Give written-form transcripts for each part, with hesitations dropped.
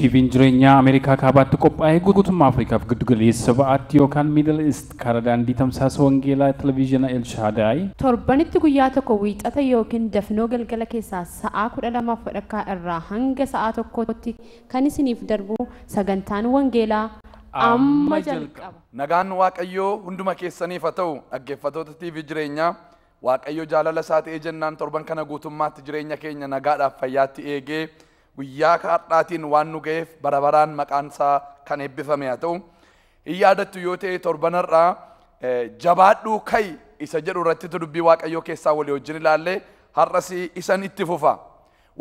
TV'n jireenyaa Ameerikaa kaabaatti qophaa'ee guutummaa Afrikaaf giddu galeessa ba'aatti yookaan Middle East karaa daandii tamsaasa wangeelaa televezyiina El Shaadaay. Torbanitti guyyaa tokko wiixata yookiin dafnoo galgala keessaa sa'aa 12:30 irraa hanga sa'aa 1tti kan isiniif darbu sagantaan wangeelaa amma jalqaba. Nagaan Waaqayyoo hunduma keessaniif haa ta'u. Dhaggeeffattoota TV jireenyaa, Waaqayyo jaalala isaa ta'ee jennaan torban kana guutummaatti jireenya keenya nagaadhaaf fayyaatti eegee guyyaa har'aatiin waan nu ga'eef bara baraan maqaan isaa kan eebbifame haa ta'u. Hin yaadattu yoo ta'e, torban har'aa jabaadhuu ka'i isa jedhu irratti dubbii Waaqayyoo keessaa walii wajjin ilaalle. Har'as isan itti fufa.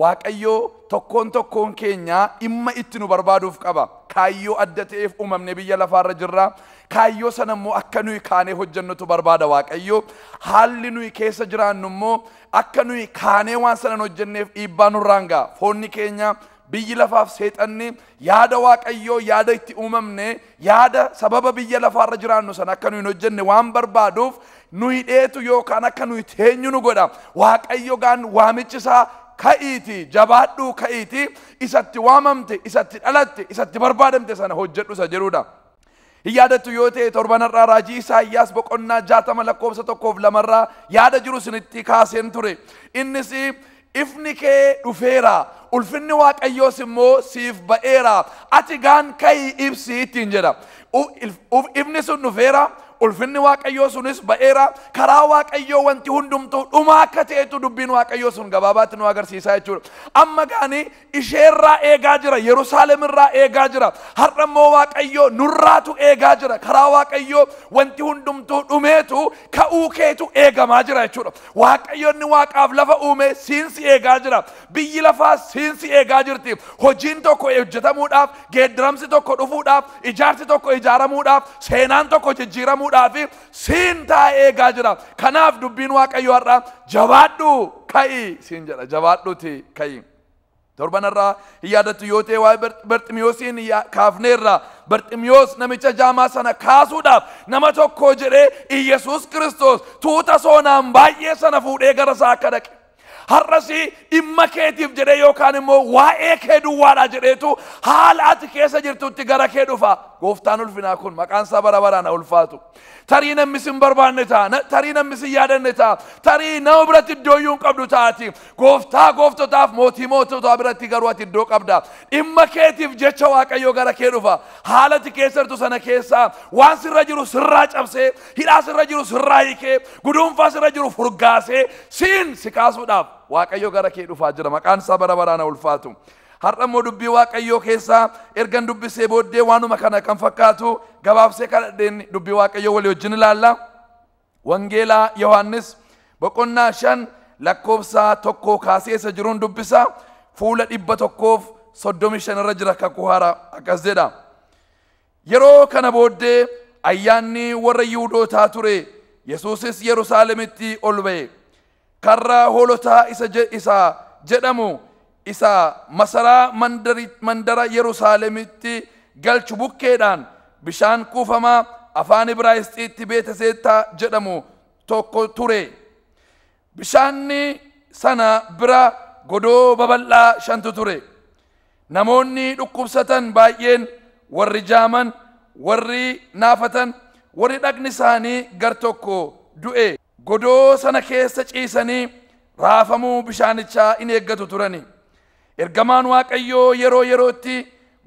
Waaqayyoo tokkoon tokkoon keenya dhimma itti nu barbaaduuf qaba. Kaayyoo adda ta'eef uumamne biyya lafaarra jirra. Kaayyoo sana immoo akka nuyi kaanee hojjennutu barbaada Waaqayyo. Haalli nuyi keessa jiraannu immoo akka nuyi kaanee waan sana hin hojjenneef dhiibbaa nurraan ga'a. Foonni keenya, biyyi lafaaf seexanni yaada Waaqayyoo, yaada itti uumamne, yaada sababa biyya lafaarra jiraannu sana akka nuyi hin hojjenne waan barbaaduuf nu hidheetu yookaan akka nuyi teenyu nu godha. Waaqayyo gaan waamichi isaa ka'iiti, jabaadhuu ka'iiti, isatti waamamte, isatti dhalatte, isatti barbaadamte sana hojjedhu isa jedhudha. Hin yaadattu yoo ta'e, torban har'aa raajii Isaayyaas boqonnaa 60 lakkoofsa 1f 2rraa yaada jiru isinitti kaaseen ture. Innis ifni kee dhufeera, ulfinni Waaqayyoos immoo siif ba'eera, ati gaan ka'i ibsi ittiin jedha. Ifni sun dhufeera, ulfinni Waaqayyoo sunis ba'eera. Karaa Waaqayyoo wanti hundumtuu dhumaa akka ta'etu dubbiin Waaqayyoo sun gabaabaatti nu agarsiisaa jechuudha. Amma gaani isheerraa eegaa jira, Yerusaalemirraa eegaa jira. Har'a immoo Waaqayyoo nurraatu eegaa jira. Karaa Waaqayyoo wanti hundumtuu dhumeetu ka'uu keetu eegamaa jira jechuudha. Waaqayyoonni waaqaaf lafa uume siinsi eegaa jira. Biyyi lafaa siinsi eegaa jirti. Hojiin tokko hojjetamuudhaaf, geeddaramsi tokko dhufuudhaaf, ijaarsi tokko ijaaramuudhaaf, seenaan tokko jijjiiramuudhaaf siin taa'ee eegaa jira. Kanaaf dubbiin Waaqayyoo har'a jabaadhu ka'i siin jedha. Jabaadhuuti ka'i. Torban irraa hin yaadattu yoo ta'e, waa'ee Barximiyoosiin kaafneerra. Barximiyoos namicha jaamaa sana kaasuudhaaf nama tokko jedhee Iyyasuus Kiristoos tuuta soonaan baay'ee sana fuudhee gara isaa akka dhaqe. Har'as dhimma keetiif jedhee yookaan immoo waa'ee kee duwwaadha jedheetu haala ati keessa jirtutti gara kee dhufa. Gooftaan ulfinaa kun maqaan isaa bara baraan haa ulfaatu. Tarii namni sin barbaanne ta'a, tarii namni sin yaadanne ta'a, tarii nama biratti iddoo iyyuu hin qabdu taati. Gooftaa gooftotaaf mootii moototaa biratti garuu ati iddoo qabda. Dhimma keetiif jecha Waaqayyoo gara kee dhufa. Haala ati keessa jirtu sana keessaa waan sirra jiru sirraa cabsee, hidhaa sirra jiru sirraa hiikee, guduunfaa sirra jiru furgaasee siin si kaasuudhaaf Waaqayyo gara kee dhufaa jira. Maqaan isaa bara baraan haa ulfaatu. Har'a immoo dubbii Waaqayyoo keessaa ergan dubbisee booddee waanuma kana kan fakkaatu gabaabsee kadhadheen dubbii Waaqayyoo walii wajjin ilaalla. Wangeelaa Yohaannis boqonnaa 5 lakkoofsa 1 kaasee isa jiruun dubbisa. Fuula 135 irra jira kakuu haaraa. Akkas jedha. Yeroo kana booddee ayyaanni warra Yihuudootaa ture. Yesuusis Yerusaalemitti ol ba'e. Karra hoolotaa isa jedhamu isa masaraa mandara Yerusaalemitti galchu bukkeedhaan bishaan kuufamaa afaan Ibraayisxiitti Beeteseettaa jedhamu tokko ture. Bishaanni sana bira godoo babal'aa shantu ture. Namoonni dhukkubsatan baay'een, warri jaaman, warri naafatan, warri dhagni isaanii gar tokko du'e godoo sana keessa ciisanii raafamuu bishaanichaa in eeggatu turani. Ergamaan Waaqayyoo yeroo yerootti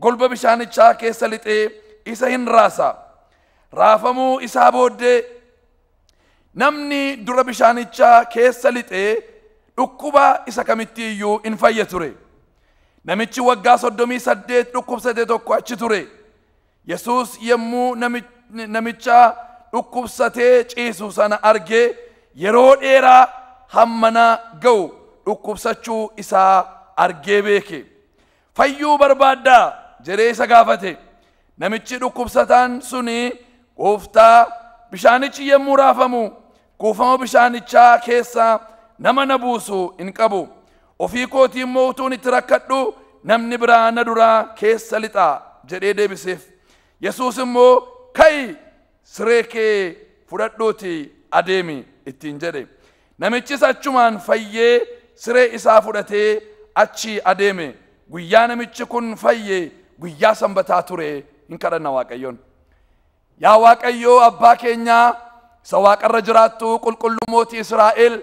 golba bishaanichaa keessa lixee isa hin raasa. Raafamuu isaa booddee namni dura bishaanichaa keessa lixee dhukkuba isa kamitti iyyuu in fayya ture. Namichi waggaa 38 dhukkubsate tokko achi ture. Yesuus yommuu namicha dhukkubsatee ciisu sana argee yeroo dheeraa hammana ga'u dhukkubsachuu isaa argee beeke. "Fayyuu barbaaddaa?" jedhee isa gaafate. Namichi dhukkubsataan suni, "Gooftaa, bishaanichi yommuu raafamu kuufama bishaanichaa keessa nama na buusu hin qabu. Ofii kootii immoo utuun itti rakkadhu namni biraa na duraa keessa lixaa" jedhee deebiseef. Yesuus immoo, "Ka'i, siree kee fudhadhuuti adeemi" ittiin jedhe. Namichis achumaan fayyee siree isaa fudhatee achi adeeme. Guyyaa namichi kun fayye guyyaa sanbataa ture hin kadhanna Waaqayyoon. Yaa Waaqayyoo abbaa keenyaa isa waaqarra jiraattu qulqulluu mootii Israa'el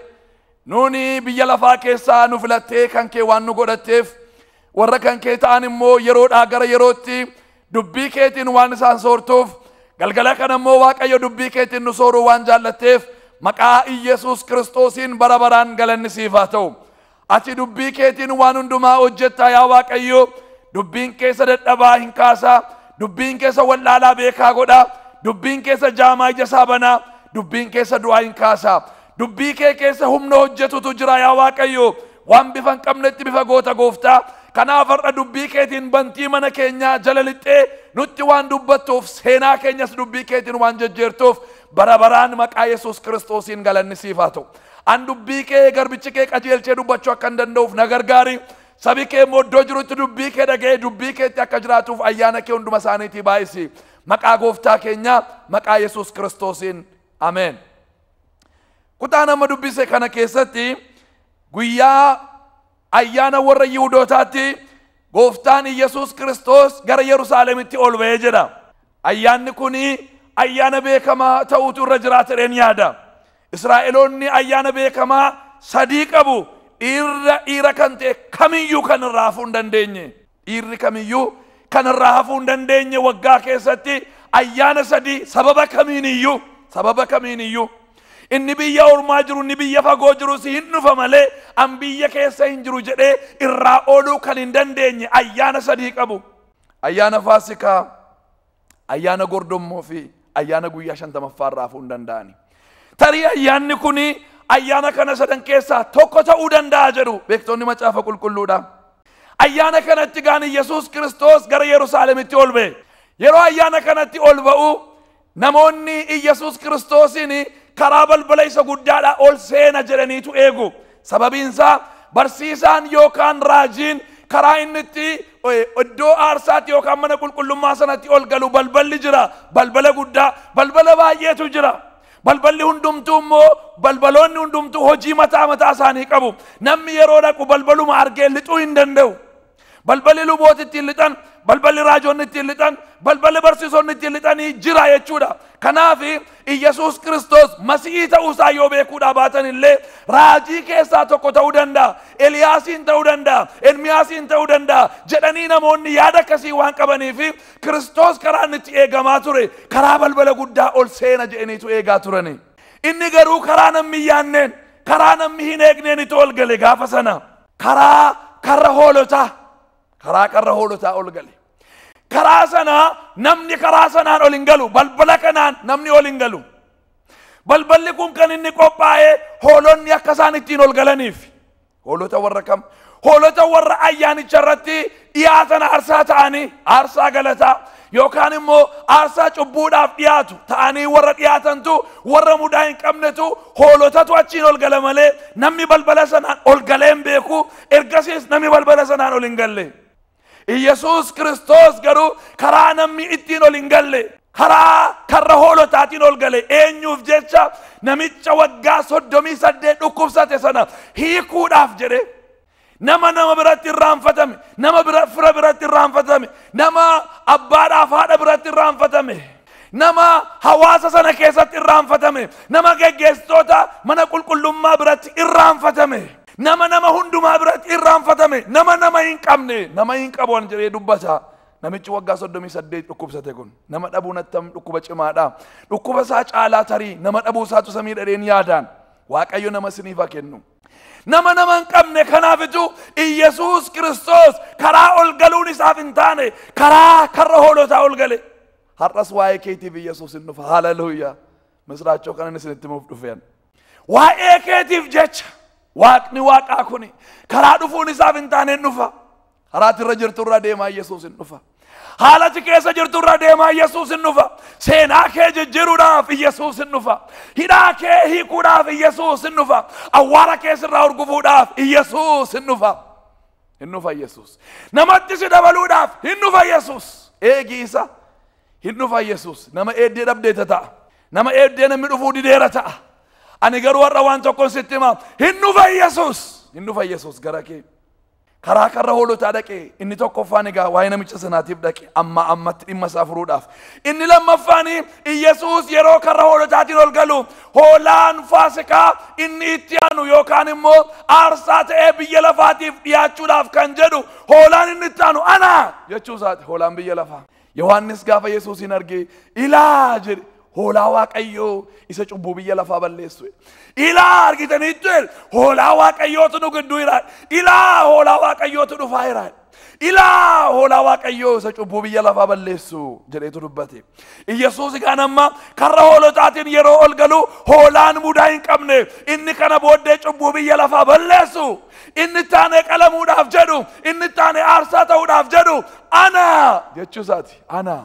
nuuni biyya lafaa keessaa nu filattee kan kee waan nu godhatteef warra kan kee ta'an immoo yeroodhaa gara yerootti dubbii keetiin waan isaan soortuuf galgala kana immoo Waaqayyo dubbii keetiin nu sooruu waan jaallatteef maqaa Iyesuus Kiristoosiin bara baraan galanni siif haa ta'u. Ati dubbii keetiin waan hundumaa hojjettaa yaa Waaqayyo, dubbiin keessa dadhabaa hin kaasaa, dubbiin keessa wallaalaa beekaa godhaa, dubbiin keessa jaamaa ija isaa banaa, dubbiin keessa du'aa hin kaasaa. Dubbii kee keessa humna hojjetutu jira yaa Waaqayyo, waan bifa hin qabnetti bifa goota gooftaa. Kanaaf har'a dubbii keetiin bantii mana keenyaa jala lixxee nutti waan dubbattuuf seenaa keenyas dubbii keetiin waan jejjeertuuf bara baraan maqaa Yesuus Kiristoosiin galanni siif haa ta'u. An dubbii kee garbichi kee qajeelchee dubbachuu akka hin danda'uuf na gargaari. Sabi kee immoo iddoo jirutti dubbii kee dhaga'ee dubbii keetti akka jiraatuuf ayyaana kee hunduma isaaniitii baay'isi. Maqaa gooftaa keenyaa maqaa Yesuus Kiristoosiin ameen. Kutaa nama dubbise kana keessatti guyyaa ayyaana warra Yihuudootaatti gooftaan Iyesuus Kiristoos gara Yerusaalemitti ol ba'ee jedha. Ayyaanni kuni ayyaana beekamaa ta'uutu irra jiraata jedheen yaada. Israa'eloonni ayyaana beekamaa sadii qabu. Dhiira kan ta'e kamiyyuu kan irraa hafuu hin dandeenye. Dhiirri kamiyyuu kan irraa hafuu hin dandeenye waggaa keessatti ayyaana sadii sababa kamiiniyyuu inni biyya ormaa jiru inni biyya fagoo jirus hin dhufa malee an biyya keessa hin jiru jedhee irraa ooluu kan hin dandeenye ayyaana sadii qabu. Ayyaana Faasikaa, ayyaana Gordommoo fi ayyaana guyyaa 50ffaa irraa hafuu hin danda'ani. Tarii ayyaanni kuni ayyaana kana sadan keessaa tokko ta'uu danda'a jedhu beektonni macaafa qulqulluudha. Ayyaana kanatti gaan Iyesuus Kiristoos gara Yerusaalemitti ol ba'e. Yeroo ayyaana kanatti ol ba'u namoonni Iyesuus Kiristoosiin karaa balbala isa guddaadhaa ol seena jedhaniitu eegu. Sababiin isaa barsiisaan yookaan raajiin karaa inni itti iddoo aarsaatti yookaan mana qulqullummaa sanatti ol galu balballi jira. Balbala guddaa, balbala baay'eetu jira. Balballi hundumtuu immoo balbaloonni hundumtuu hojii mataa mataa isaanii qabu. Namni yeroo dhaqu balbaluma argee lixuu hin danda'u. Balballi lubooti ittiin lixan, balballi raajonni ittiin lixan, balballi barsiisonni ittiin lixanii jira jechuudha. Kanaaf Iyesuus Kiristoos Masiihii ta'uusaa yoo beekuudhaa baatan illee raajii keessaa tokko ta'uu danda'a, Eliyaasiin ta'uu danda'a, Ermiyaasiin ta'uu danda'a jedhanii namoonni yaada akkasii waan qabaniif Kiristoos karaa inni itti eegamaa ture karaa balbala guddaa ol seena jedhaniitu eegaa turani. Inni garuu karaa namni hin yaanneen, karaa namni hin eegneenitu ol gale gaafa sana. Karaa karra hoolotaa, karaa karra hoolotaa ol gale. Karaa sana namni karaa sanaan ol hin galu, balbala kanaan namni ol hin galu. Balballi kun kan inni qophaa'e hoolonni akka isaan ittiin ol galaniif. Hoolota warra kam? Hoolota warra ayyaanicha irratti dhiyaatan aarsaa ta'anii, aarsaa galataa yookaan immoo aarsaa cubbuudhaaf dhiyaatu ta'anii warra dhiyaatantu warra mudaa hin qabnetu hoolotatu achiin ol gala malee namni balbala sanaan ol galee hin beeku. Ergasiis namni balbala sanaan ol hin galle. Iyesuus Kiristoos garuu karaa namni ittiin ol hin galle, karaa karra hoolotaatiin ol gale. Eenyuuf jecha? Namicha waggaa 38 dhukkubsate sana hiikuudhaaf jedhe. Nama nama biratti irraanfatame, nama fira biratti irraanfatame, nama abbaadhaaf haadha biratti irraanfatame, nama hawaasa sana keessatti irraanfatame, nama geggeessitoota mana qulqullummaa biratti irraanfatame, nama nama hundumaa biratti irraanfatame, nama nama hin qabne, nama hin qabu an jedhee dubbata. Namichi waggaa 38 dhukkubsate kun nama dhabuun attam dhukkuba cimaadha. Dhukkuba isaa caalaa tarii nama dhabuu isaatu samii dhadheen yaadaan. Waaqayyo nama isiniif haa kennu. Nama nama hin qabne kanaafitu Iyesuus Kiristoos karaa ol galuun isaaf hin taane karaa karra hoolotaa ol gale. Har'as waa'ee keetiif Iyesuus hin dhufa. Haleluuyaa. Misraachoo kanan isinitti himuuf dhufeen. Waa'ee keetiif jecha Waaqni waaqaa kuni karaa dhufuun isaaf hin taane hin dhufa. Karaatti irra jirtu irra deemaa Iyesuus hin dhufa. Haalati keessa jirtu irra deemaa Iyesuus hin dhufa. Seenaa kee jijjiiruudhaaf Iyesuus hin dhufa. Hidhaa kee hiikuudhaaf Iyesuus hin dhufa. Awwaara kee sirraa hurgufuudhaaf Iyesuus hin dhufa. Hin dhufa Iyesuus. Namatti si dabaluudhaaf hin dhufa Iyesuus. Eegi isa hin dhufa Iyesuus. Nama eeddee dhabdeeta ta'a. Nama eeddee namni dhufuu dideera ta'a. Ani garuu har'a waan tokkoon sitti hima. Hin dhufa Iyesuus. Hin dhufa Iyesuus gara kee. Karaa karra hoolotaa dhaqee inni tokkoffaan egaa waa'ee namicha sanaatiif dhaqe amma ammatti dhimma isaa furuudhaaf. Inni lammaffaan Iyyasuus yeroo karra hoolotaatiin ol galu hoolaan Faasikaa inni itti aanu yookaan immoo aarsaa ta'ee biyya lafaatiif dhiyaachuudhaaf kan jedhu hoolaan inni itti aanu ana jechuu isaati hoolaan biyya lafaa. Yohaannis gaafa Yesuusin arge ilaa jedhe hoolaa Waaqayyoo isa cubbuu biyya lafaa balleessu. Ilaa argitaniittu hoolaa Waaqayyootu nu gidduu jira. Ilaa hoolaa Waaqayyootu dhufaa jira. Ilaa hoolaa Waaqayyoo isa cubbuu biyya lafaa balleessu jedheetu dubbate. Iyyasuus egaan amma karra hoolotaatiin yeroo ol galu hoolaan mudaa hin qabne inni kana booddee cubbuu biyya lafaa balleessu inni taanee qalamuudhaaf jedhu inni taanee aarsaa ta'uudhaaf jedhu ana jechuu isaati ana.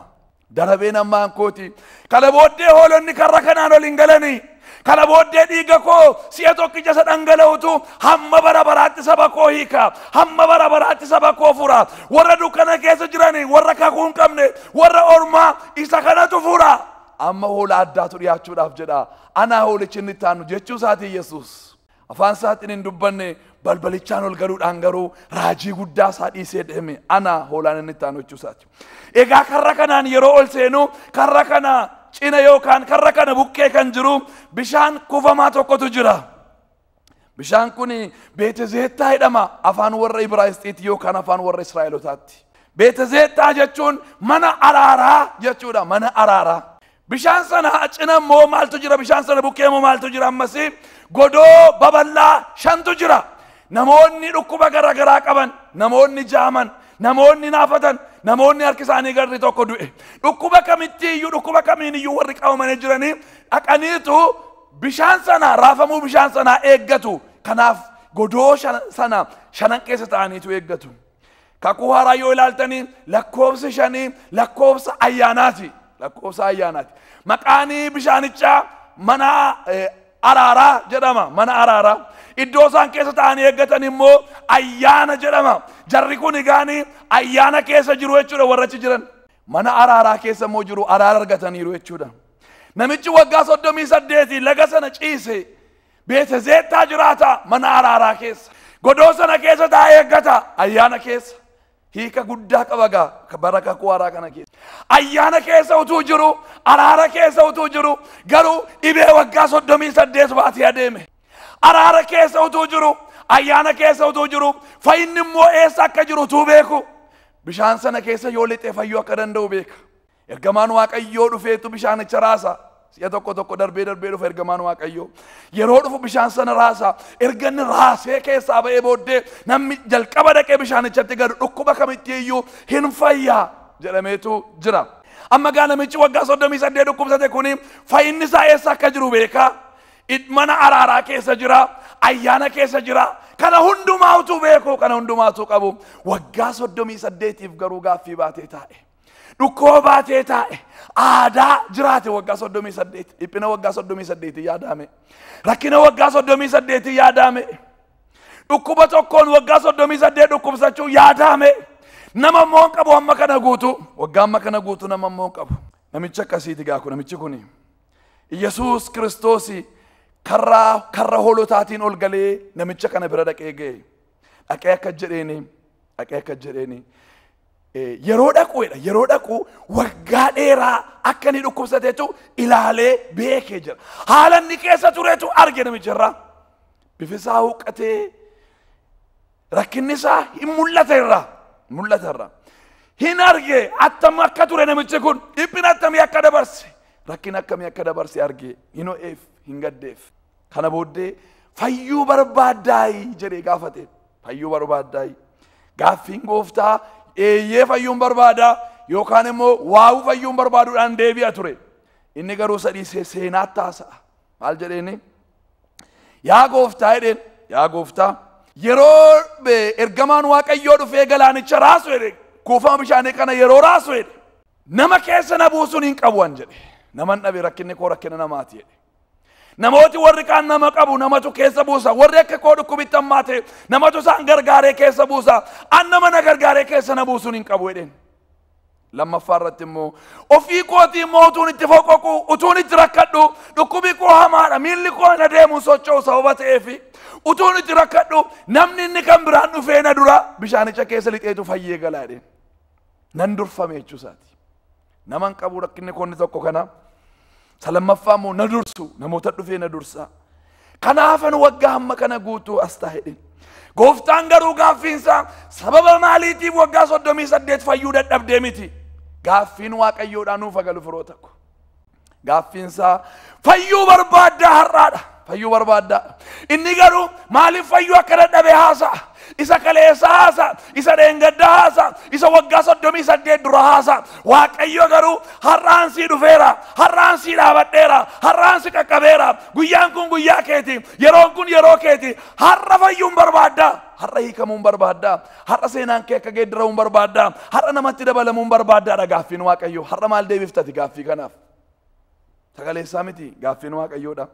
Darabeen ammaan kooti. Kana booddee hoolonni karra kanaan ol hin galanii. Kana booddee dhiiga koo si'a tokkicha isa dhangala'utu hamma bara baraatti saba koo hiika. Hamma bara baraatti saba koo fura. Warra dukkana keessa jiranii, warra kakuu hin qabne, warra ormaa isa kanatu fura. Amma hoola addaatu dhiyaachuudhaaf jedha. Ana hoolichi inni itti aanu jechuu isaati Yesuus. Afaan isaatiin hin dubbanne balbalichaan ol galuudhaan garuu raajii guddaa isaa dhiisee deeme. Ana hoolaan inni itti aanu jechuu isaati. Egaa karra kanaan yeroo ol seenu karra kana cina yookaan karra kana bukkee kan jiru bishaan kuufamaa tokkotu jira. Bishaan kun Beetezeettaa jedhama afaan warra Ibraayisxiitti yookaan afaan warra Israa'elotaatti. Beetezeettaa jechuun mana araaraa jechuudha, mana araaraa. Bishaan sana cina immoo maaltu jira? Bishaan sana bukkee immoo maaltu jira? Ammas godoo babal'aa shantu jira. Namoonni dhukkuba garaagaraa qaban, namoonni jaaman, namoonni naafatan, namoonni harki isaanii garri tokko du'e. Dhukkuba kamitti iyyuu dhukkuba kamiin iyyuu warri qabamanii jiranii dhaqaniitu bishaan sana raafamuu bishaan sanaa eeggatu. Kanaaf godoo sana shanan keessa ta'aniitu eeggatu. Kakuu haaraa yoo ilaaltanii lakkoofsi shanii lakkoofsa ayyaanaati. Lakkoofsa ayyaanaati. Maqaan bishaanichaa mana araaraa jedhama. Mana araaraa. Iddoo isaan keessa ta'anii eeggatan immoo ayyaana jedhama. Jarri kun egaanii ayyaana keessa jiru jechuudha warra achi jiran. Mana araaraa keessa immoo jiru araara argataniiru jechuudha. Namichi waggaa 38 laga sana ciise Beetezeettaa jiraata mana araaraa keessa. Godoo sana keessa taa'ee eeggata ayyaana keessa. Hiika guddaa qaba gaa bara kakuu haaraa kana keessa. Ayyaana keessa utuu jiru, araara keessa utuu jiru, garuu dhibee waggaa 38 baatee adeeme. Araara keessa utuu jiru, ayyaana keessa utuu jiru, fayyinni immoo eessa akka jiru utuu beeku. Bishaan sana keessa yoo lixee fayyuu akka danda'u beeka. Ergamaan Waaqayyoo dhufeetu bishaanicha raasa. Si'a tokko tokko darbee darbee dhufa ergamaan Waaqayyoo. Yeroo dhufu bishaan sana raasa. Erga inni raasee keessaa ba'ee booddee namni jalqaba dhaqee bishaanichatti gadu dhukkuba kamitti iyyuu hin fayyaa jedhameetu jira. Amma gaa namichi waggaa 38 dhukkubsate kuni fayyinni isaa eessa akka jiru beeka. Mana araaraa keessa jira, ayyaana keessa jira. Kana hundumaa utuu beeku, kana hundumaa utuu qabu. Waggaa 38 garuu gaaffii baatee taa'e. Dhukkoo baatee taa'e. Aadaa jiraate waggaa 38. Dhiphina waggaa 38 yaadame. Rakkina waggaa 38 yaadame. Dhukkuba tokkoon waggaa 38 dhukkubsachuu yaadame. Nama immoo hin qabu amma kana guutuu. Waggaa amma kana guutuu nama immoo hin qabu. Namichi akkasiiti gaa kun namichi kuni. Iyyasuus Kiristoos karra hoolotaatiin ol galee namicha kana bira dhaqee ga'e. Dhaqee akka jedheeni. Yeroo dhaqu yeroo dhaqu waggaa dheeraa akka inni dhukkubsateetu ilaalee beekee jira. Haala inni keessa turetu arge namicharraa. Bifi isaa huqqatee rakkinni isaa hin mul'ata irraa. Hin arge attam akka ture namichi kun dhiphina attamii akka dabarse rakkina akkamii akka dabarse arge hin ho'eef hin gaddeef. Kana booddee fayyuu barbaaddaayi jedhee gaafate. Fayyuu barbaaddaayi. Gaaffiin gooftaa eeyyee fayyuun barbaada yookaan immoo waa'uu fayyuun barbaaduudhaan deebi'a ture. Inni garuu sadii seenaatti haasa'a. Maal jedheeni? Yaa gooftaa jedheen, yaa gooftaa yeroo ergamaan Waaqayyoo dhufee galaanicha raasu jedhe, kuufama bishaanii kana yeroo raasu jedhe, nama keessa na buusuun hin qabu an jedhe. Naman dhabe rakkinni koo rakkina namaati jedhe. Namooti warri kaan nama qabu namatu keessa buusa. Warri akka koo dhukkubitti ammaa ta'e namatu isaan gargaaree keessa buusa. An nama na gargaaree keessa na buusuun hin qabu jedheen. Lammaffaa irratti immoo ofii kootii immoo utuun itti foqoqu, utuun itti rakkadhu, dhukkubi koo hamaadha, miilli koo na deemuun socho'u sababa ta'eefi utuun itti rakkadhu namni inni kan biraan dhufee na dura bishaanicha keessa lixeetu fayyee galaa jedheen. Nan durfame jechuu isaati. Naman qabu rakkinni koo inni tokko kana. Isa lammaffaa immoo na dursu, namoota dhufee na dursa. Kanaafan waggaa hamma kana guutuu as taa'e jedheen. Gooftaan garuu gaaffiinsaa sababa maaliitiif waggaa 38 fayyuu dadhabdee miti. Gaaffiin Waaqayyoodhaan nuuf agalu firoota ko. Gaaffiinsaa fayyuu barbaaddaa har'aadha. Fayyuu barbaaddaa. Inni garuu maaliif fayyuu akka dadhabe haasa'a. Isa kaleessa haasa'a. Isa dheengaddaa haasa'a. Isa waggaa 38 dura haasa'a. Waaqayyo garuu har'aan sii dhufeera. Har'aan sii dhaabadheera. Har'aan si qaqqabeera. Guyyaan kun guyyaa keeti. Yeroon kun yeroo keeti. Har'a fayyuun barbaaddaa. Har'a hiikamuun barbaaddaa. Har'a seenaan kee akka geeddaramuun barbaaddaa. Har'a namatti dabalamuun barbaaddaadha gaaffiin Waaqayyoo. Har'a maal deebiftati gaaffii kanaaf? Sagaleessaa miti gaaffiin Waaqayyoodha.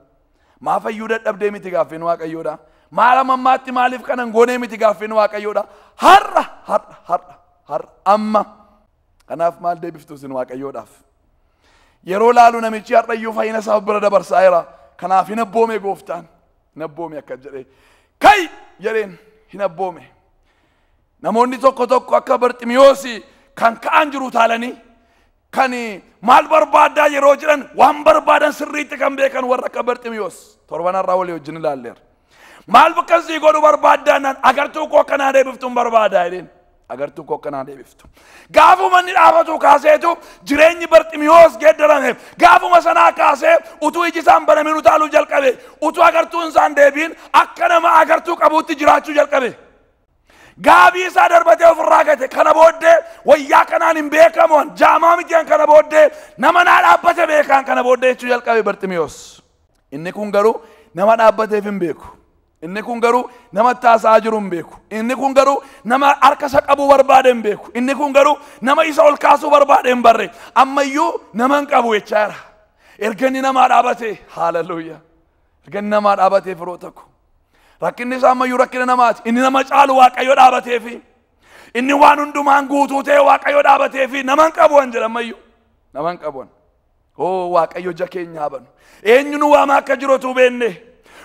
Maa fayyuu dadhabdee miti gaaffiin Waaqayyoodha. Maal ammaatti maaliif kanan goonee miti gaaffiin Waaqayyoodha. Har'a har'a har'a har'a amma. Kanaaf maal deebiftu isin Waaqayyoodhaaf? Yeroo laalu namichi har'a iyyuu fayyina isaa bira dabarsaa jira. Kanaaf hin abboome gooftaan. Hin abboome akka jedhee. Kai jedheen hin abboome. Namoonni tokko tokko akka Barximiyoosi kan ka'an jiru taalanii kan maal barbaaddaa yeroo jedhan waan barbaadan sirriitti kan beekan warra akka Barximiyoos torban har'aa walii wajjin ilaalleerra. Maal bakka sii godhu barbaaddaa naan agartuu koo akkanaa deebiftuun barbaadaa jedheen. Agartuu koo akkanaa deebiftu. Gaafuma inni dhaabatu kaaseetu jireenyi Barximiyoos geeddarame. Gaafuma sanaa kaasee utuu iji isaan banamin utaaluu jalqabe. Utuu agartuun isaan deebiin akka nama agartuu qabuutti jiraachuu jalqabe. Gaabii isaa darbatee ofirraa gate. Kana booddee wayyaa kanaan hin beekamu. Jaamaa miti kana booddee nama naa dhaabbate beekaan kana booddee jechuu jalqabe Barximiyoos. Inni kun garuu nama dhaabbateef hin beeku. Inni kun garuu nama haasa'aa jiru hin beeku. Inni kun garuu nama harka isa qabuu barbaade hin beeku. Inni kun garuu nama isa ol kaasuu barbaade hin barre. Ammayyuu nama hin qabu jechaa jira. Erga inni namaa dhaabate, haaleluyyaa. Erga inni namaa dhaabatee firoota ko. Rakkinni isaa ammayyuu rakkina namaati. Inni nama caalu Waaqayyo dhaabateefi. Inni waan hundumaan guutuu ta'e Waaqayyo dhaabateefi nama hin qabu an jedha ammayyuu. Nama hin qabu an. Oo Waaqayyo ija keenya haa banu. Eenyu nu waama akka jiru utuu beekne.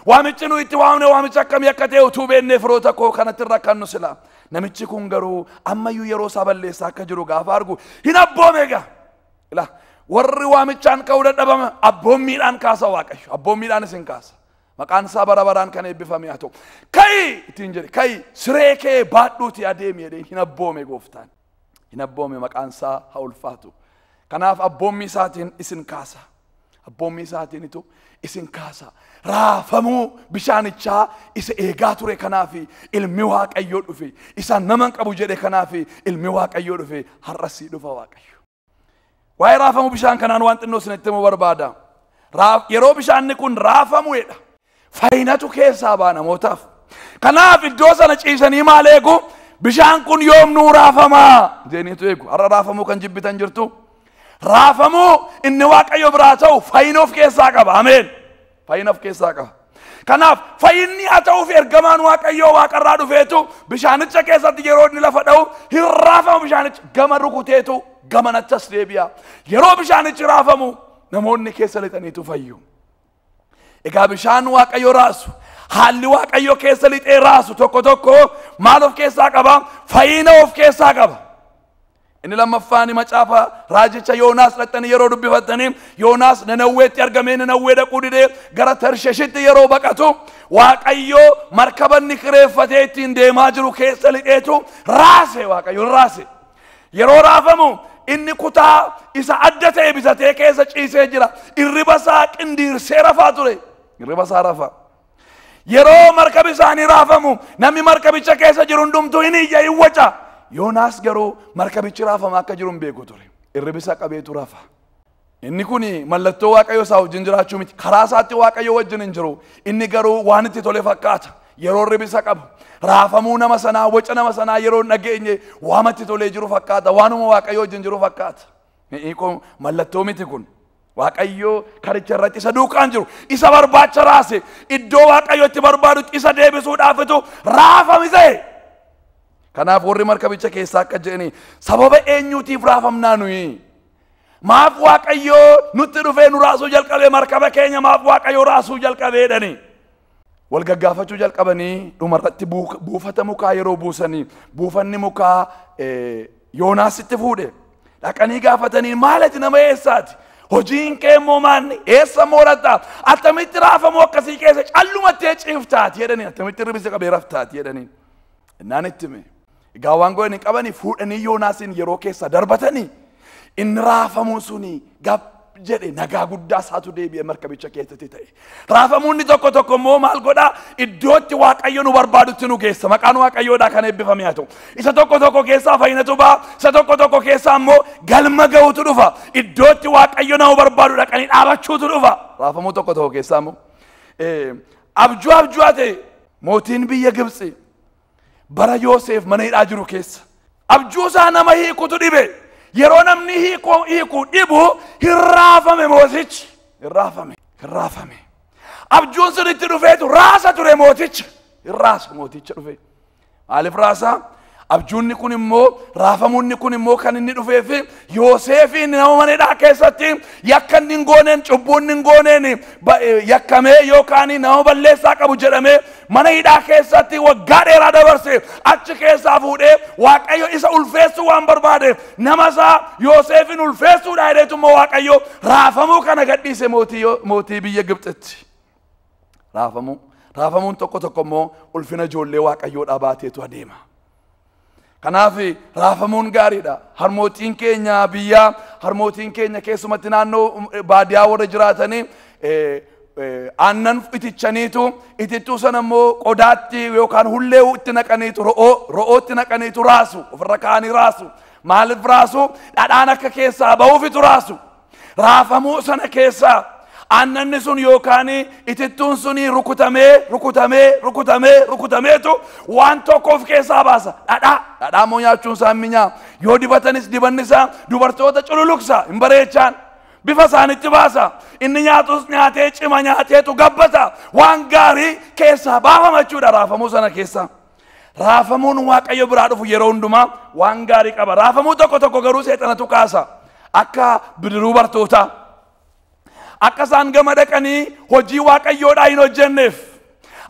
Waamichi nu itti waamne waamicha akkamii akka ta'e utuu beekne firoota koo kanatti rakkannu sila. Namichi kun garuu ammayyuu yeroo isaa balleessaa akka jiru gaafa argu hin abboome egaa. Ilaa warri waamichaan ka'uu dadhabama abboommiidhaan kaasa Waaqayyo. Abboommiidhaan isin kaasa. Maqaan isaa bara baraan kan eebbifame haa ta'u. Ka'i ittiin jedhe ka'i siree kee baadhuuti adeemi jedhee hin abboome gooftaan. Hin abboome maqaan isaa haa ulfaatu. Kanaaf abboommii isaatiin isin kaasa. Abboommii isaatiinitu isin kaasa. Raafamuu bishaanichaa isa eegaa ture kanaaf ilmi Waaqayyoo dhufe. Isaan nama hin qabu jedhe kanaaf ilmi Waaqayyoo dhufe. Har'a sii dhufa Waaqayyo. Waa'ee raafamuu bishaan kanaan waan xinnoo isinitti himuu barbaada. Yeroo bishaanni kun raafamuudha. Fayyinatu keessaa ba'a namootaaf. Kanaaf iddoo sana ciisanii maal eegu? Bishaan kun yoom nuu raafamaa? Jedhaniitu eegu. Har'a raafamuu kan jibbitan jirtu. Raafamuu inni Waaqayyo biraa ta'u fayyina of keessaa qaba. Ameen. Fayyina of keessaa qaba. Kanaaf fayyinni haa ta'uuf ergamaan Waaqayyoo waaqarraa dhufeetu bishaanicha keessatti yeroo inni lafa dha'u hin raafamu bishaanichi gama rukuteetu gamanatti as deebi'a. Yeroo bishaanichi raafamu namoonni keessa lixaniitu fayyu. Egaa bishaan Waaqayyo raasu, haalli Waaqayyo keessa lixee raasu tokko tokko maal of keessaa qaba? Fayyina of keessaa qaba. Inni lammaffaan macaafa raajicha Yoonaas dhaqxanii yeroo dubbifattanii Yoonaas Nanawweetti argamee Nanawwee dhaquu didee gara Tarsheshitti yeroo baqatu Waaqayyo markaba inni kireeffatee ittiin deemaa jiru keessa lixeetu raase. Waaqayyo raase. Yeroo raafamu inni kutaa isa adda ta'e bitatee keessa ciisee jira. Irriba isaa qindiirsee rafaa ture. Irriba isaa rafaa. Yeroo markabi isaanii raafamu namni markabicha keessa jiru hundumtuu hin iyya hin waca. Yoonaas garuu markabichi raafama akka jiru hin beeku ture. Irribi isaa qabeetu rafa. Inni kun mallattoo Waaqayyo isaa wajjin jiraachuu miti. Karaa isaatti Waaqayyo wajjin hin jiru. Inni garuu waan itti tole fakkaata. Yeroo irribi isa qabu raafamuu nama sanaa waca nama sanaa yeroo hin dhageenye waamatti tolee jiru fakkaata. Waanuma Waaqayyo wajjin jiru fakkaata. Inni kun mallattoo miti kun. Waaqayyo karicha irratti isa duukaan jiru. Isa barbaacha raase. Iddoo Waaqayyo itti barbaadutti isa deebisuudhaafitu raafamise. Kanaaf warri markabicha keessaa akka jedhanii sababa eenyuutiif raafamnaa nuyi? Maaf Waaqayyoo nutti dhufee nu raasuu jalqabee markaba keenya maaf Waaqayyoo raasuu jalqabee jedhanii? Wal gaggaafachuu jalqabanii dhumarratti buufata mukaa yeroo buusanii buufanni mukaa Yoonaasitti fuudhe. Dhaqanii gaafatanii maal ati nama eessaati? Hojiin kee immoo maanni? Eessa mooratta? Attamitti raafamuu akkasii keessa callumattee ciiftaati jedhanii attamitti ribisa qabee raftaati jedhanii. Innaan itti hime. Egaa waan godhanii qabanii fuudhanii Yoonaasiin yeroo keessa darbatanii inni raafamuun suni gab jedhe nagaa guddaa isaatu deebi'e markabicha keessatti ta'e. Raafamuun tokko tokko immoo maal godhaa? Iddootti Waaqayyo nu barbaadutti nu geessa. Maqaan Waaqayyoodhaa kan eebbifame haa ta'u. Isa tokko tokko keessaa fayyinatu ba'a. Isa tokko tokko keessaa immoo galma ga'utu dhufa. Iddootti Waaqayyo nama barbaadu dhaqanii dhaabachuutu dhufa. Raafamuu tokko tokko keessaa immoo abjuu abjuu ta'e mootiin biyya Gibxi bara Yoosef mana hidhaa jiru keessa abjuu isaa nama hiikutu dhibe. Yeroo namni hiiku dhibu hin raafame mootichi. Hin raafame. Hin raafame. Abjuun sun itti dhufeetu raasa ture mooticha. Hin raasa mooticha dhufe. Maaliif raasa? Abjuunni kun immoo raafamuunni kun immoo kan inni dhufeef Yoosefiin nama mana hidhaa keessatti yakka inni hin gooneen cubbuu inni hin gooneen yakkamee yookaan nama balleessaa qabu jedhamee mana hidhaa keessatti waggaa dheeraa dabarse achi keessaa fuudhee Waaqayyo isa ulfeessuu waan barbaade nama isaa Yoosefiin ulfeessuudha jedheetu immoo Waaqayyo raafamuu kana gadhiise mootii biyya Gibxitti. Raafamuun tokko tokko immoo ulfina ijoollee Waaqayyoodhaa baateetu adeema. Kanaaf raafamuun gaariidha. Harmootiin keenya biyyaa, harmootiin keenya keessumatti naannoo baadiyaa warra jiraatanii aannan itichaniitu itittuu sana immoo qodaatti yookaan hullee itti naqaniitu ro'ootti naqaniitu raasu. Ofirra kaa'anii raasu. Maaliif raasu? Dhadhaan akka keessaa ba'uufitu raasu. Raafamuu sana keessaa aannanni sun yookaan itittuun sun rukutamee rukutamee rukutamee rukutameetu waan tokko of keessaa baasa. Dhadhaa immoo nyaachuun isaa minyaa. Yoo dibatanis dibanni isaa dubartoota cululuqsa hin bareechaan. Bifa isaanitti baasa. Inni nyaatus nyaatee cima nyaateetu gabbata. Waan gaarii keessaa baafama jechuudha raafamuu sana keessaa. Raafamuun Waaqayyo biraa dhufu yeroo hundumaa waan gaarii qaba. Raafamuu tokko tokko garuu seexanatu kaasa. Akka bidiruu bartootaa. Akka isaan gama dhaqanii hojii Waaqayyoodhaa hin hojjenneef.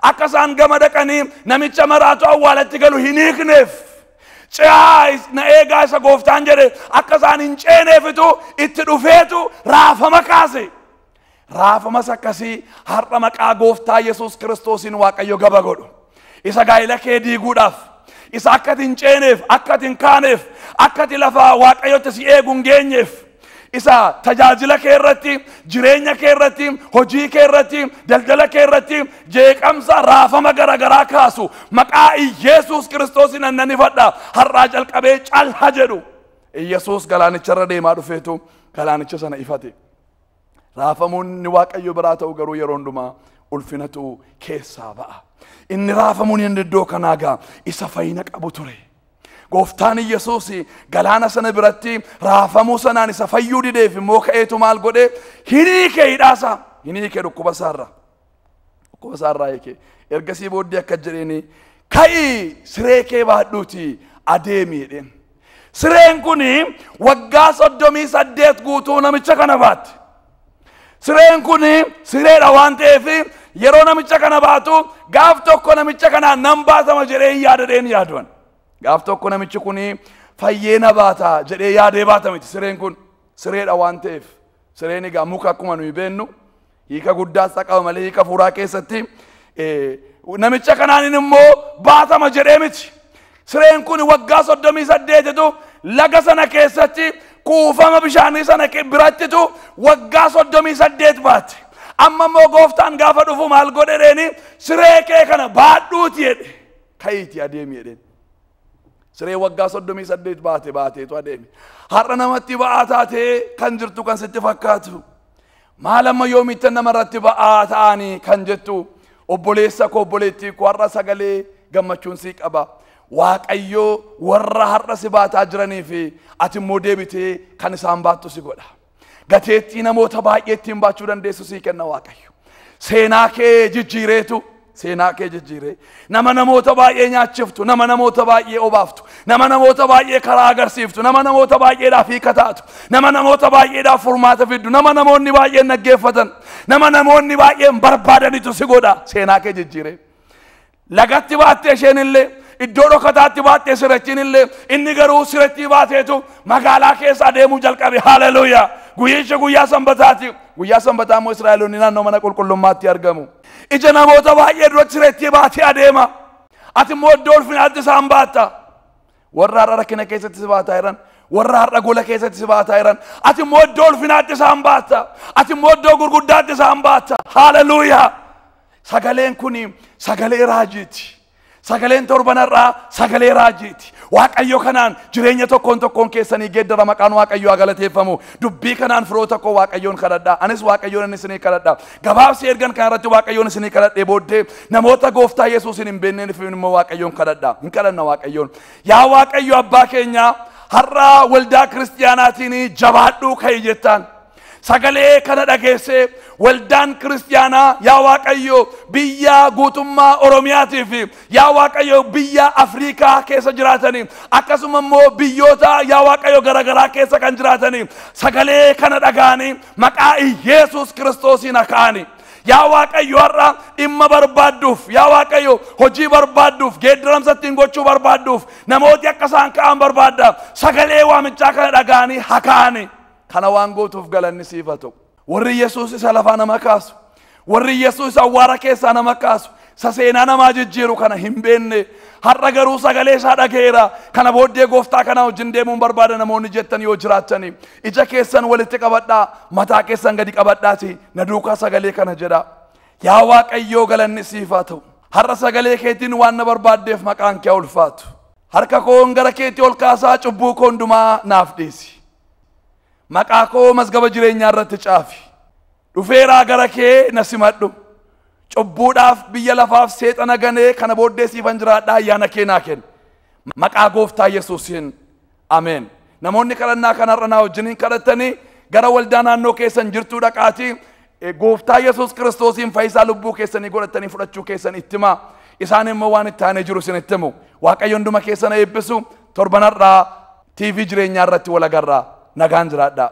Akka isaan gama dhaqanii namicha maraatu awwaalatti galu hin hiikneef. Ce'aa na eegaa isa gooftaan jedhe akka isaan hin ceeneefitu itti dhufeetu raafama kaase. Raafamas akkasii har'a maqaa gooftaa Yesuus Kiristoosiin Waaqayyo gaba godhu. Isa gaa'ela kee diiguudhaaf, isa akka ati hin ceeneef, akka ati hin kaaneef, akka ati lafa Waaqayyotti si eegu hin geenyeef. Isa tajaajila kee irratti, jireenya kee irratti, hojii kee irratti, daldala kee irratti jeeqamsa raafama garaagaraa kaasu maqaa Iyesuus Kiristoosiin annanifadha. Har'aa jalqabee calha jedhu. Iyesuus galaanicharra deemaa dhufeetu galaanicha sana ifate. Raafamuun Waaqayyo biraa ta'u garuu yeroo hundumaa ulfinatu keessaa ba'a. Inni raafamuun inni iddoo kanaa gaa isa fayyina qabu ture. Gooftaan Iyesuus galaana sana biratti raafamuu sanaan isa fayyuu dideef immoo ka'eetu maal godhe? Hin hiike hidhaasaa, hin hiike dhukkuba isaarraa. Dhukkuba isaarraa hiike. Ergasii booddee akka jedheeni ka'ii siree kee baadhuuti adeemi jedheen. Sireen kun waggaa 38 guutuu namicha kana baatti. Sireen kun sireedha waan ta'eef yeroo namicha kana baatu gaaf tokko namicha kanaan nan baatama jedhee hin yaadadheen yaaduwan. Gaaf tokko namichi kun fayyee na baata jedhee yaadee baata miti sireen kun sireedha waan ta'eef. Sireen egaa muka akkuma nuyi beennu hiika guddaas qaba malee hiika fuuraa keessatti namicha kanaan immoo baatama jedhee miti. Sireen kun waggaa 38tu laga sana keessatti kuufama bishaanii sana birattitu waggaa 38 baate. Amma immoo gooftaan gaafa dhufu maal godhe jedheeni siree kee kana baadhuuti jedhe. Ka'iitii adeemi jedheen. Siree waggaa 38 baate baateetu adeeme. Har'a namatti ba'aa taatee kan jirtu kan sitti fakkaatu. Maal amma yoomitti namarratti ba'aa ta'anii kan jettu obboleessa koo obboleettii koo har'a sagalee gammachuun sii qaba. Waaqayyo warra har'a si baataa jiranii fi ati immoo deebitee kan isaan baattu si godha. Gateettii namoota baay'ee ittiin baachuu dandeessu sii kenna Waaqayyo. Seenaa kee jijjiireetu, Seenaa kee jijjiire. Nama namoota baay'ee nyaachiftu, nama namoota baay'ee obaaftu, nama namoota baay'ee karaa agarsiiftu, nama namoota baay'eedhaaf hiika taatu, nama namoota baay'eedhaaf furmaata fiddu, nama namoonni baay'een dhaggeeffatan, nama namoonni baay'een barbaadanitu si godha. Seenaa kee jijjiire. Lagatti baattee isheen illee, iddoo dhokataatti baattee sirattiin illee, inni garuu sirattii baateetu magaalaa keessa adeemuu jalqabe. Haleluuyaa! Guyyichi guyyaa sanbataati. Guyyaa sanbataa immoo Israa'eloonni naannoo mana qulqullummaatti argamu. Ija namoota baay'ee duratti sirattii baatee adeema. Ati immoo iddoo ulfinaatti isaan baatta. Warra har'a rakkina keessatti si baataa jiran, warra har'a gola keessatti si baataa jiran, ati immoo iddoo ulfinaatti isaan baatta. Ati immoo iddoo gurguddaatti isaan baatta. Haleluuyaa! Sagaleen kun sagalee raajiiti. Sagaleen torbanarraa sagalee raajiiti. Waaqayyo kanaan jireenya tokkoon tokkoon keessanii geeddara. Maqaan Waaqayyoo haa galateeffamu. Dubbii kanaan firoota koo Waaqayyoon kadhadhaa. Anis Waaqayyoon isinii kadhadha. Gabaabsi ergan kanarratti Waaqayyoon isinii kadhadhee booddee namoota gooftaa Yesuusin hin beekneef immoo Waaqayyoon kadhadha. Hin kadhanna Waaqayyoon. Yaa Waaqayyo abbaa keenyaa, har'a waldaa kiristiyaanaatiin jabaadhuu ka'i jettaan. Sagalee kana dhageessee waldaan kiristiyaanaa, yaa Waaqayyo, biyya guutummaa Oromiyaatii fi, yaa Waaqayyo, biyya Afriikaa keessa jiraatanii, akkasuma immoo biyyoota, yaa Waaqayyo, garaagaraa keessa kan jiraatanii sagalee kana dhaga'anii maqaa Yesuus Kiristoosiin ka'anii. Yaa Waaqayyo, har'a dhimma barbaadduuf, yaa Waaqayyo, hojii barbaadduuf, geeddaramsa ittiin gochuu barbaadduuf namooti akka isaan ka'an barbaadda. Sagalee waamichaa kana dhaga'anii haa ka'anii. Kana waan gootuuf galanni siif haa ta'u. Warri Yesuus isa lafaa nama kaasu, warri Yesuus awwaara keessaa nama kaasu, isa seenaa namaa jijjiiru kana hin beekne, har'a garuu sagalee isaa dhaga'eera. Kana booddee gooftaa kana wajjin deemuun barbaada namoonni jettan yoo jiraattani, ija keessan walitti qabadhaa, mataa keessan gadi qabadhaati na duukaa sagalee kana jedha. Yaa Waaqayyoo, galanni siif haa ta'u. Har'a sagalee keetiin waan na barbaaddeef maqaan kee ulfaatu. Harka koon gara keetti ol kaasaa, cubbuu koo hundumaa naaf dhiisi. Maqaa koo mazgaba jireenyaa irratti caafi. Dhufeeraa gara kee na simadhu. Cubbuudhaaf, biyya lafaaf, seexana ganee kana booddee siifan jiraadhaa, ayyaana kee naa kenni. Maqaa gooftaa Yesuusiin, ameen. Namoonni kadhannaa kanarra naa wajjiniin kadhattanii gara waldaa naannoo keessan jirtuu dhaqaatii gooftaa Yesuus Kiristoosiin fayyisaa lubbuu keessanii godhatanii fudhachuu keessan itti himaa. Isaan immoo waan itti aanee jiru isin itti himu. Waaqayyo hunduma keessan eebbisu. Torbanarraa TV jireenyaa irratti wal agarraa. Nagaan jiraadhaa.